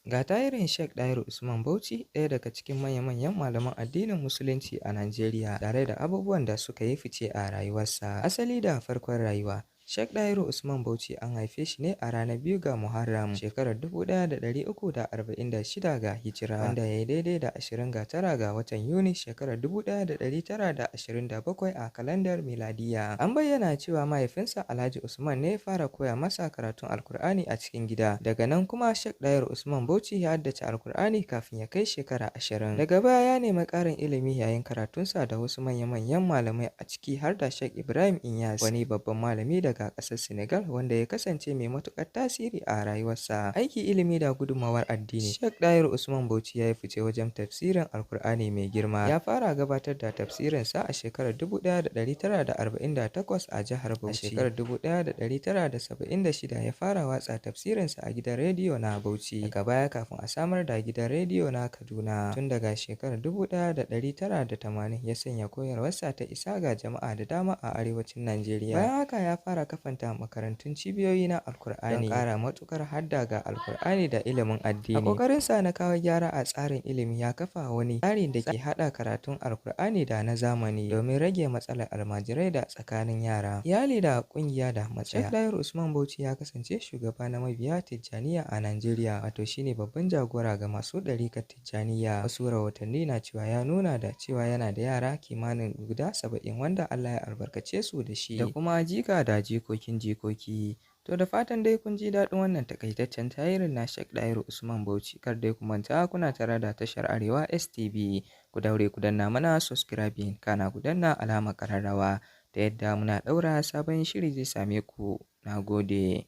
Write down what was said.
Ga tarihin Sheikh Dahiru Usman Bauchi, ɗaya daga cikin manya-manyan malaman addinin Musulunci a Najeriya, tare da abubuwan da suka yi fice a rayuwarsa. Asali da farkon rayuwa. Sheikh Dahiru Usman Bauchi an haife shi ne a ranar 2 ga Muharram, shekarar 1346 ga Hijira, wanda ya yi daidai da 29 ga watan Yuni, shekarar 1927 a kalandar Miladiyya. An bayyana cewa mahaifinsa Alhaji Usman ne ya fara koya masa karatun Alkur'ani a cikin gida. Daga nan kuma Sheikh Dahiru Usman Bauchi ya haddace Alkur'ani kafin ya kai shekara 20. Daga baya ya nemi ƙarin ilimi yayin karatunsa da wasu manya-manyan malamai, a ciki har da Sheikh Ibrahim Inyas, wani babban malami daga ƙasar Senegal wanda ya kasance mai matuƙar tasiri a rayuwarsa. Aiki, ilimi da gudunmawar addini. Sheikh Dahiru Usman Bauchi ya yi fice wajen tafsirin Alkur'ani mai girma. Ya fara gabatar da tafsirinsa a shekarar 1948 a jihar Bauchi. A shekarar 1976 ya fara watsa tafsirinsa a gidan rediyo na Bauchi. Daga baya, kafin a samar da gidan rediyo na Kaduna. Tun daga shekarar 1980 ya sanya koyarwarsa ta isa ga jama'a da dama a arewacin Najeriya. Bayan haka ya fara kafanta makarantun cibiyoyi na Alkur'ani don ƙara matuƙar hadda ga Alkur'ani da ilimin addini. A ƙoƙarinsa na kawo gyara a tsarin ilimi, ya kafa wani tsari da ke haɗa karatun Alkur'ani da na zamani domin rage matsalar almajirai da tsakanin yara. Iyali da ƙungiya da matsaya. Sheikh Dahiru Usman Bauchi ya kasance shugaba na mabiya Tijjaniya a Najeriya, wato shine babban jagora ga masu ɗarikar Tijjaniya. Wasu rahotanni na cewa ya nuna da cewa yana da yara kimanin guda 70 wanda Allah ya albarkace su da shi, da kuma jika da jikokin jikoki. To, da fatan dai kun ji daɗin wannan takaitaccen tarihin na Sheikh Dahiru Usman Bauchi. Kar dai ku manta, kuna tare da tashar Arewa STV. Ku daure ku danna mana subscribing, kana ku danna alamar ƙararrawa ta yadda muna ɗaura sabon shiri zai same ku. Na gode.